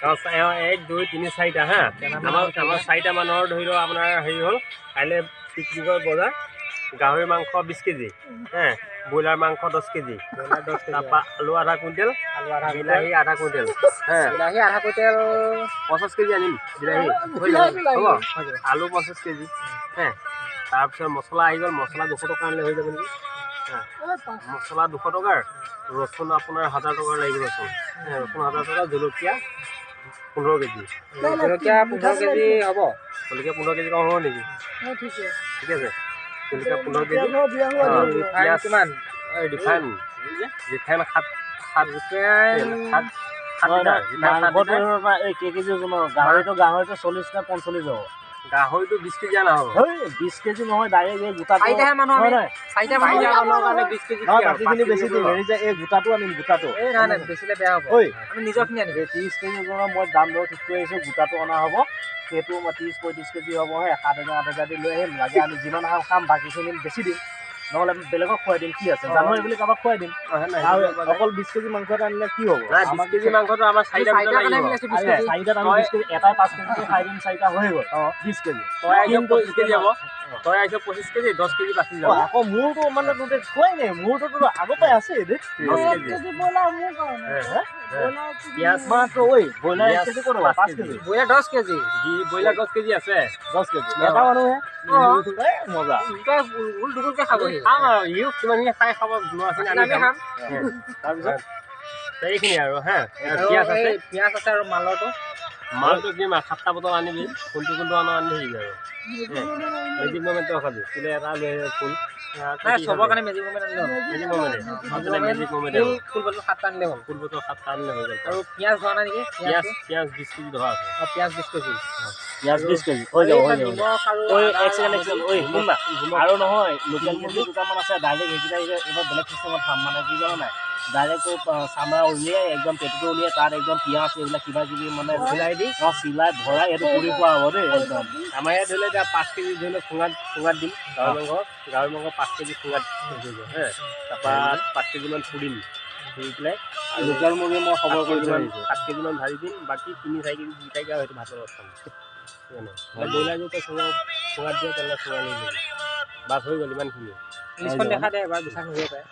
1 2 3 4টা হা আমাৰ 4টা মানুহৰ ধৰি লওক আপোনাৰ হেৰি হ'ল কাইলৈ পিকনিকৰ বজাৰ গাহৰি মাংস 20 কেজি হ্যাঁ ব্ৰইলাৰ মাংস 10 কেজি তাৰপৰা আলু আধা কুইণ্টেল বিলাহী আধা কুইণ্টেল হ্যাঁ বিলাহী আধা কুইণ্টেল 25 কেজি আনিম বিলাহী হ'ব আলু 25 কেজি হ্যাঁ তাৰপিছত মছলা আহি গ'ল মছলা 200 টকা আনিলে হৈ যাব নেকি মছলা 200 টকাৰ ৰচুন আপোনাৰ 1000 টকাৰ লাগিব ৰচুন ৰচুন 1000 টকা জলকীয়া 15 কেজি জলকীয়া 15 কেজি হ'ব জলকীয়া 15 কেজি কম হ'ব নেকি ঠিক আছে জলকীয়া 15 কেজি পিঁয়াজ কিমান ৰিফাইন ৰিফাইন 7 7 7 কেজি গাহৰিটো 40 নে 45 হ'ব গাহৰিটো 20 কেজি আনা হ'ব 20 কেজি নহয় ডাইৰেক্ট এই গোটাটো চাৰিটাহে মানুহ আমি চাৰিটা মানুহৰ কাৰণে 20 কেজি নহয় বাকীখিনি বেছি দিম হেৰি যে এই গোটাটো আনিম গোটাটো এই নাই নাই বেচিলে বেয়া হ'ব আমি নিজৰখিনি আনিম 30 কেজি ওজনৰ মই দাম দৰ ঠিক কৰি আহিছোঁ গোটাটো অনা হ'ব সেইটো মই 30 35 কেজি হ'ব হে 7000 8000 দি লৈ আহিম লাগে আমি যিমান খাম বাকীখিনি বেছি দিম নহ'লে বেলেগক খুৱাই দিম কি আছে জানুৱাৰী বুলি কাৰোবাক খুৱাই দিম আৰু অকল 20 কেজি মাংস এটা আনিলে কি হ'ব 20 কেজি মাংসটো আমাৰ চাৰিটাত আমি 20 কেজি এটাই 5 কেজি খাই দিম চাৰিটা হৈ গ'ল 20 কেজি তই আহিছ 25 কেজি হ'ব তই আহিছ 25 কেজি 10 কেজি বাচি যাব আকৌ মোৰটো মানে তোতে খোৱাই নাই মোৰটোতো আগৰ পৰাই আছে দেই 10 কেজি পিঁয়াজ মাত্ৰ ঐ ব্ৰইলাৰ 1 কেজি ক'ত হ'ব 5 KG broiler 10 KG broiler 10 KG আছে 10 কেজি এটা মানুহে মজা উল দুগুলকে খাব খাম আৰু ইও কিমানখিনি খাই খাব নোৱাৰাখিনি আমি খাম তাৰপিছত এইখিনি আৰু হা পিঁয়াজ আছে পিঁয়াজ আছে আৰু মালটো দিম আৰু 7টা বটল আনিবি কোনটো কোনটো আনো আনি থাকিবি আৰু মেজিক মমেণ্টটো খাবি ফুলে এটা লৈ আহিবি ফুল নাই চবৰ কাৰণে মেজিক মমেণ্ট আনিলে হ'ল মেজিক মমেণ্ট ফুল বটল 7টা আনিলে হ'ল ফুল বটল 7টা আনিলে হৈ গ'ল আৰু পিঁয়াজ ধোৱা নাই নেকি পিঁয়াজ 20 কেজি ধোৱা আছে পিঁয়াজ 20 কেজি পিঁয়াজ 20 কেজি হৈ যাব হৈ যাব ঐ এক ছেকেণ্ড ঐ শুন না আৰু নহয় লোকেল মুৰ্গী দুটামান আছে ডাইৰেক্ট সেইকেইটা এইবাৰ বেলেগ চিষ্টেমত খাম মানে কি জানা নাই ডাইৰেক্ট চামৰা উলিয়াই একদম পেটুটো উলিয়াই তাত একদম পিঁয়াজ এইবিলাক কিবা কিবি মানে চিলাই দি চিলাই ভৰাই এইটো পুৰি খোৱা হ'ব দেই একদম আমাৰ ইয়াত ধৰি লওক এতিয়া 5 কেজি ধৰি লওক চুঙাত দিম গাহৰি মাংস 5 কেজি চুঙাত হে তাৰপৰা 5 কেজিমান পুৰিম পুৰি পেলাই লোকেল মুৰ্গী মই খবৰ কৰি 7 কেজিমান ভাজি দিম বাকী 3-4 কেজি যি থাকে আৰু সেইটো ভাতৰ লগত খাম ব্ৰইলাৰ যদি চুঙাত দিয়ে তেনেহ'লে চুঙা লৈ ল'বি বাছ হৈ গ'ল ইমানখিনি লিষ্টখন দেখা দে এবাৰ বিশ্বাস কৰিব পাৰে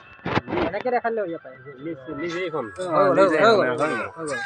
এনেকৈ দেখালে হৈ পাৰে লিষ্ট এইখন হৈ গ'ল হৈ গ'ল।